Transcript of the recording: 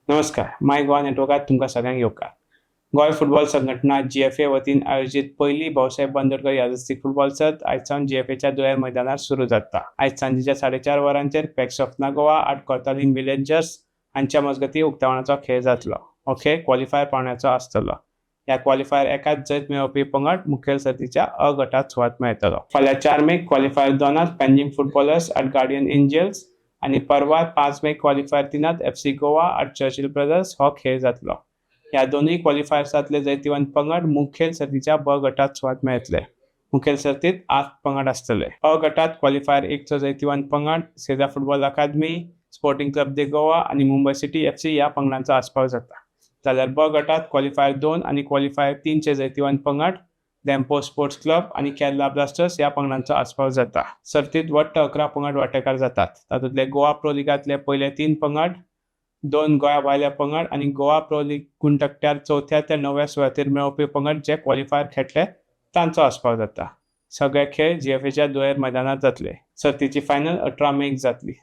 नमस्कार, माय गोवा नेटवर्कात तुमकां सगळ्यांक येवकार. गोंय फुटबॉल संघटना जीएफए वतीन आयोजीत पयली भाऊसाहेब बांदोडकर यादस्तीक फुटबॉल सर्त आयज सावन जीएफएच्या दुयेर मैदानार सुरू जाता. आयज सांजेच्या 4:30 वरांचेर पॅक्स ऑफ नागोवा आड कोर्तालीम विलेजर्स हांच्या मजगतीं उक्तावणाचो खेळ जातलो. हो खेळ क्वॉलिफायर पावंड्याचो आसतलो. ह्या क्वॉलिफायर एकाच जैत मेळोवपी पंगड मुखेल सर्तीच्या अ गटात सुवात मेळटलो. फाल्यां 4 मेक क्वॉलिफायर दोनात पॅन्जीम फुटबॉलर्स आड गार्डियन एंजल्स आनी परवां 5 मेक क्वॉलिफायर तिनात एफसी गोवा आड चर्चिल ब्रदर्स हो खेळ जातलो. ह्या दोनूय क्वॉलिफायर्सांतले जैतिवंत पंगड मुखेल सर्तीच्या ब गटात सुवात मेळटले. मुखेल सर्तीत 8 पंगड आसतले. अ गटात क्वॉलिफायर एकचो जैतिवंत पंगड सेजा फुटबॉल अकादमी, स्पोर्टिंग क्लब दे गोवा आनी मुंबय सिटी एफसी ह्या पंगडांचो आस्पाव जाता. जाल्यार ब गटात क्वॉलिफायर 2 आनी क्वॉलिफायर 3चे जैतिवंत पंगड धेंपो स्पोर्ट्स क्लब आनी केरला ब्लास्टर्स ह्या पंगडांचो आस्पाव जाता. सर्तीत वट्ट 11 पंगड वांटेकार जातात. तातूंतले गोवा प्रो लिगांतले पयले 3 पंगड, 2 गोंया भायले पंगड आनी गोवा प्रो लीग गुणतकट्यार 4थ्या ते 9व्या सुवातेर मेळोवपी पंगड जे क्वॉलिफायर खेळटले तांचो आस्पाव जाता. सगळे खेळ जीएफएच्या दुयेर मैदानार जातले. सर्तीची फायनल 18 मेक जातली.